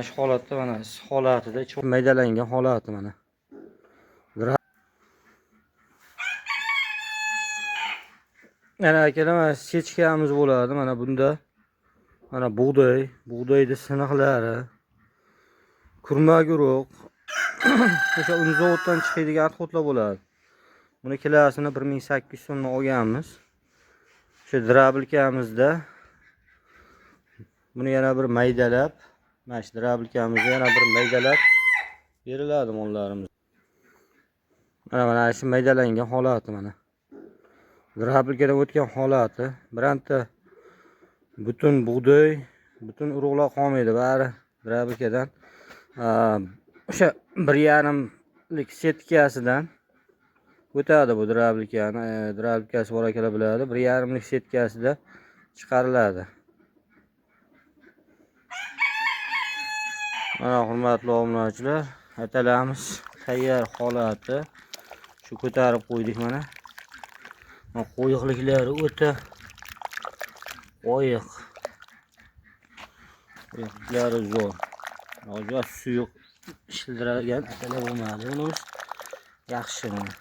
Shu holatda mana holatida maydalangan holati mana. Mana akalar, mana sechkamiz bo'ladi. Mana bunda mana bug'doy, bug'doyni siniqlari, kurmak urug', o'sha un zavoddan chiqadigan отходlar bo'ladi. Buni kilosini 1800 so'mdan olganmiz. O'sha drabilkamizda buni yana bir maydalab, mana shu drabilkamizda yana bir maydalab beriladi mollarimiz. Mana shu maydalangan holati mana. Drabilkadan o'tgan holati. Bironta butun bug'doy, butun urug'lar qolmaydi, bari drabilkadan. O'sha 1,5lik setkasidan o'tadi bu drabilkani. Drabilkasi bor akalar biladi. 1,5lik setkasida chiqariladi. Mana hurmatli obunachilar, atalamiz tayyor holati. Shu ko'tarib qo'ydik mana. Qo'yiqliklari o'ta qo'yiq. Qo'yiqliklari zo'r. Hozir suyuq ishildiradigan atala bo'lmadi. Bunimiz yaxshi mana.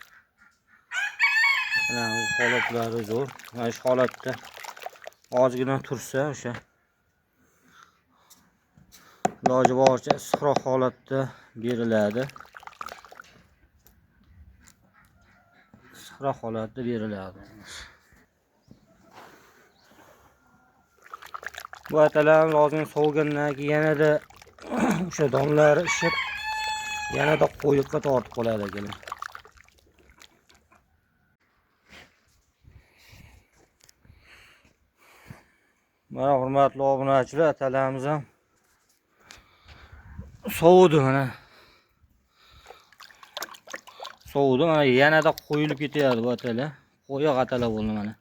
Mana holatlari zo'r. Mana shu holatda ozgina tursa o'sha iloji boricha issiqroq holatda beriladi. Issiqroq holatda beriladi. Bu atalar ozgina sovigandan keyin yanada o'sha donlari ishib yanada qo'yiqqa tortib qoladi akalar. Mana hurmatli obunachilar, atalamiz ham sovudi mana. Sovudi mana, yanada qo'yilib ketyapti bu atala. Qo'yiq atala bo'ldi mana.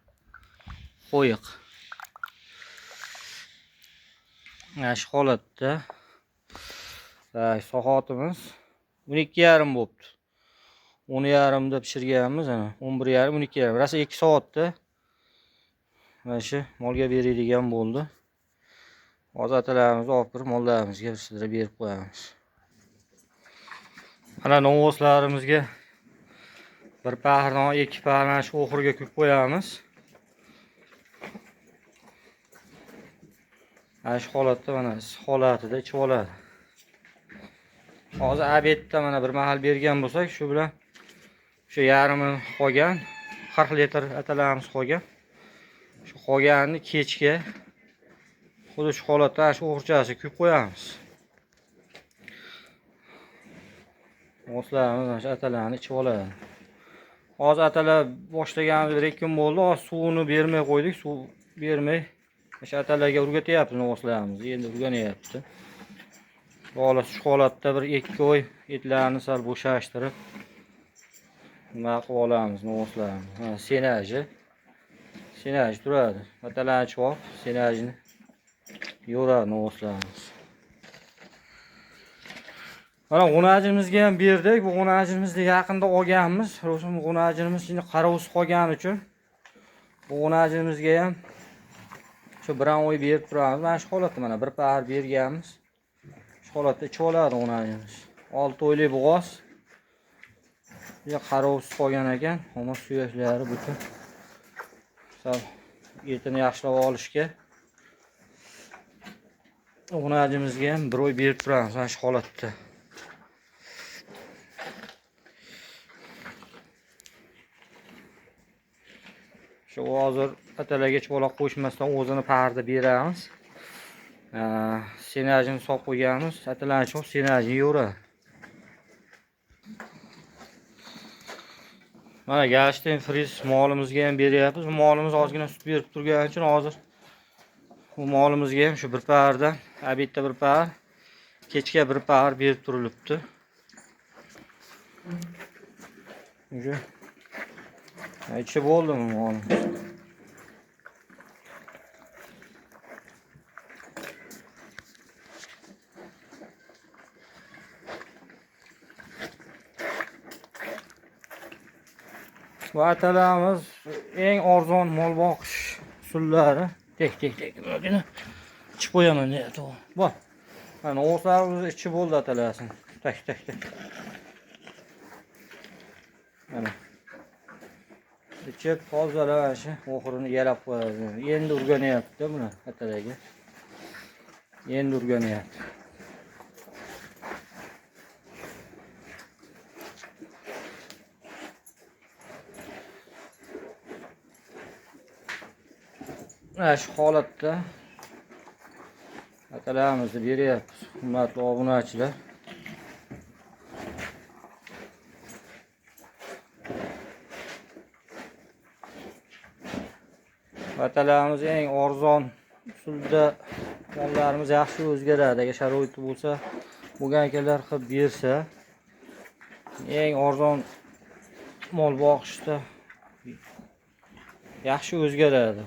Qo'yiq. Mana shu holatda soatimiz 12:30 bo'pti. 10:30 da pishirganmiz ana. 11:30, 12:30. Rosa 2 soatda mana shu molga beradigan bo'ldi. Hozir atalarimizni olib kirib mollarimizga bir sidra berib qo'yamiz. Mana novvoslarimizga bir pahrdan, 2 pahrdan shu oxiriga quyib qo'yamiz. Mana shu holatda mana holatida ichib oladi. Hozir obedda mana bir mahal bergan bo'lsak, shu bilan o'sha yarmi qolgan 40 litr atalarimiz qolgan. Shu qolganini kechga xuddi shu holatda shu o'g'irchasi quyib qo'yamiz. Moslarimiz mana shu atalarni ichib oladi. Hozir atalar boshlaganimiz 1-2 kun bo'ldi. Hozir suvini bermay qo'ydik. Suv bermay o'sha atalarga o'rgatyapmiz moslarimizni. Endi o'rganyapti. Bola shu holatda 1-2 oy etlarni sal bo'shashtirib nima qilib olamiz moslarimizni. Ha, senaji. Senaj turadi. Atalarni ichib olib, senajni yo'radi novvoslarimiz. Mana g'unajimizga ham berdik. Bu g'unajimizni yaqinda olganmiz. Ro'shun g'unajimiz endi qarovsiz qolgani uchun bu g'unajimizga ham shu bir oy berib turamiz. Mana shu holatda mana bir pahr berganmiz. Shu holatda ichib oladi g'unajimiz. 6 oylik bo'g'oz. Bu qarovsiz qolgan ekan. Ammo suyaklari butun. Sal etini yaxshilab olishga g'unajimizga ham bir oy berib turamiz mana shu holatda. Shu hozir atalarga bola qo'shmasdan o'zini parda beramiz. Senajini solib qo'yganmiz. Atalarni cho'p senajini yo'radi. Mana Galstein Friz molimizga ham beryapmiz. Bu molimiz ozgina sut berib turgani uchun hozir bu molimizga ham shu bir pardan, obedda bir par, kechga bir par berib turilibdi. Уже ichi bo'ldimi molimiz? Bu atalarimiz eng arzon mol boqish usullari. Tek tek tek buni ichib qo'yaman deyapti. Bor. Mana novvoslarimiz ichi bo'ldi atalasini. Tak tak tak. Mana. Ichib tozalab mana shu oxirini yalab qo'yadi. Endi o'rganyapti buni atalaga. Endi o'rganyapti. Mana shu holatda atalarimizni beryapmiz, hurmatli obunachilar. Atalarimiz eng arzon usulda mollarimiz yaxshi o'zgaradi. Agar sharoiti bo'lsa, bo'lgan akalar qilib bersa, eng arzon mol boqishda yaxshi o'zgaradi.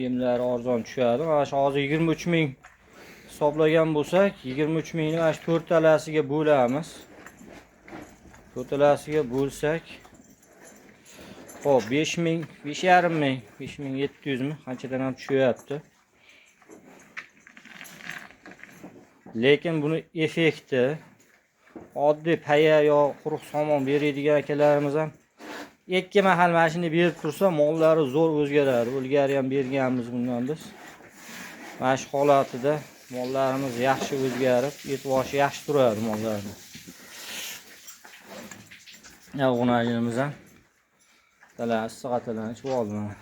Yemlari arzon tushadi. Mana shu hozir 23 ming hisoblagan bo'lsak, 23 mingni mana shu to'rttalasiga bo'lamiz. To'rttalasiga bo'lsak, xo'p, 5 ming, besh yarim ming, 5700 mi qanchadan ham tushyapti. Lekin buni effekti oddiy paya yo quruq somon beradigan akalarimiz ham ikki mahal mana shuni berib tursa, mollari zo'r o'zgaradi. Ilgari ham berganmiz bundan biz. Mana shu holatida mollarimiz yaxshi o'zgarib, et boshi yaxshi turadi mollarni. O'g'najimiz ham tala issiq atalarni ichib oldi mana.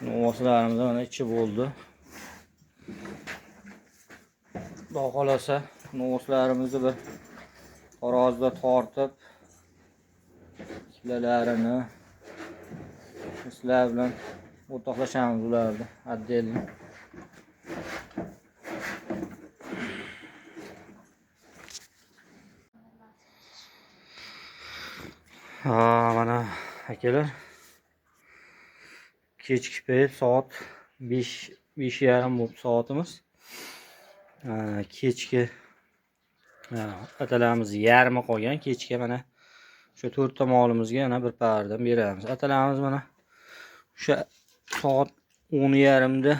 Novvoslarimiz mana ichi bo'ldi. Xudo xolasa novvoslarimizni bir tarozida tortib, kilalarini sizlar bilan o'rtoqlashamiz ularni отдельно. Ha, mana akalar kechki payt soat besh yarim bo'lib soatimiz. Kechki atalarimiz yarmi qolgan. Kechga mana o'sha to'rtta molimizga yana bir pardan beramiz. Atalarimiz mana o'sha soat o'n yarimda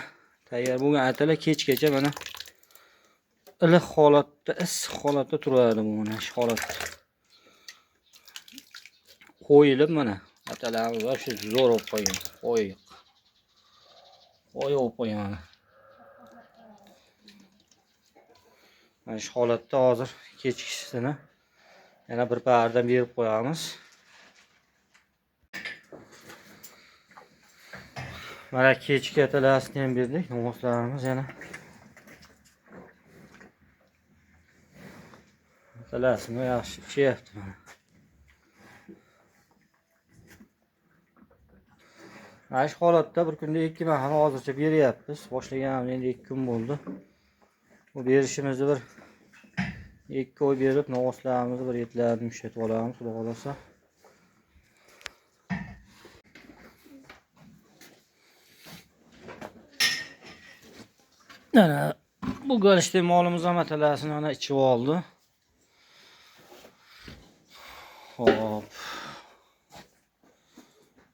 tayyor bo'lgan atalar kechgacha mana iliq holatda, issiq holatda turadi bu mana shu holatda. Qo'yilib mana atalarimiz shu zo'r bo'lib qolgan. Qo'yiq. Qo'yib bo'lib qolgan mana. Mana shu holatda hozir kechkisini yana bir pardan berib qo'yamiz. Mana kechki atalasini ham berdik. Novvoslarimiz yana atalasini yaxshi ichyapti mana. Mana shu holatda bir kunda 2 mahal hozircha beryapmiz. Boshlaganimiz endi 2 kun bo'ldi. Bu berishimizni bir 2 oy berib, novvoslarimizni bir etlarini yumshatib olamiz, xudo xolasa. Mana bu galishda molimiz ham atalasini mana ichib oldi. Xo'p.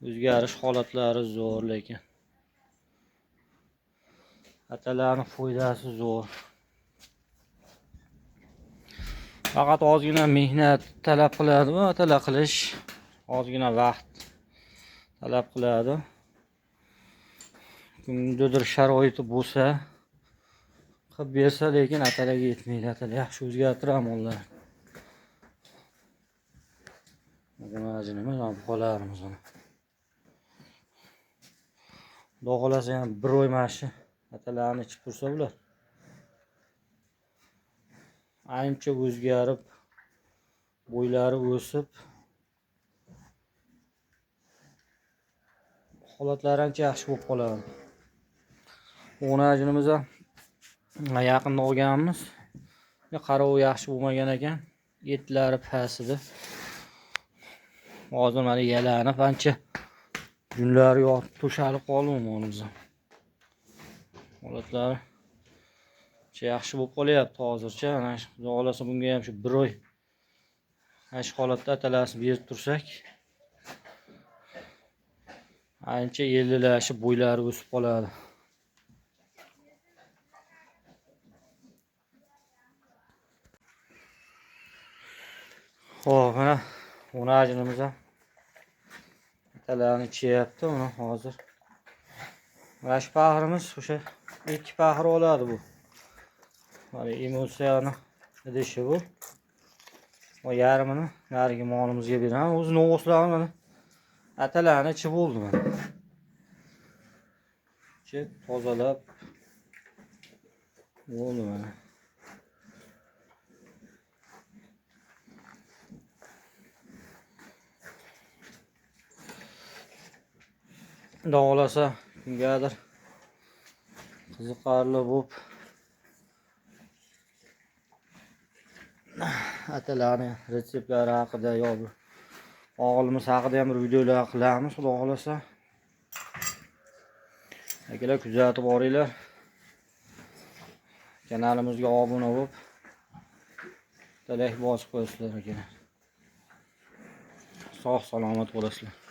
O'zgarish holatlari zo'r lekin. Atalarning foydasi zo'r. Faqat ozgina mehnat talab qiladi bu atala qilish, ozgina vaqt talab qiladi. Kimdadir sharoiti bo'lsa qilib bersa, lekin atalaga yetmaydi. Atala yaxshi o'zgartiradi mollar. Nima buqalarimiz mana. Xudo xolasa yana bir oy mana shu atalarni ichib tursa bular ancha o'zgarib, bo'ylari o'sib, holatlari ancha yaxshi bo'lib qoladi. O'g'najinimiz ham yaqinda olganmiz. Qarovi yaxshi bo'lmagan ekan, etlari past edi. Hozir mana yalanib ancha junlari yotib to'shalib qoldi molimiz. Holatlari yaxshi bo'lib qolyapti hozircha. Mana shu xudo xolasa bunga ham shu bir oy mana shu holatda atalasini berib tursak, ancha ellilashib bo'ylari o'sib qoladi. Xo'p, mana unajinimiz ham atalarni ichyapti uni hozir. Mana shu paxrimiz o'sha 2 paxir oladi bu. Mana emulsiyani idishi bu. O yarmini narigi molimizga beraman. O'zi novvoslarni mana atalarni ichi bo'ldi mana. Ichi tozalab bo'ldi mana. Xudo xohlasa kimgadir qiziqarli bo'lib atalarni retseptlari haqida yo bir og'ilimiz haqida ham bir videolar qilamiz, xudo xohlasa. Akalar kuzatib boringlar. Kanalimizga obuna bo'lib, like bosib qo'yasizlar akalar. Sog' salomat bo'lasizlar.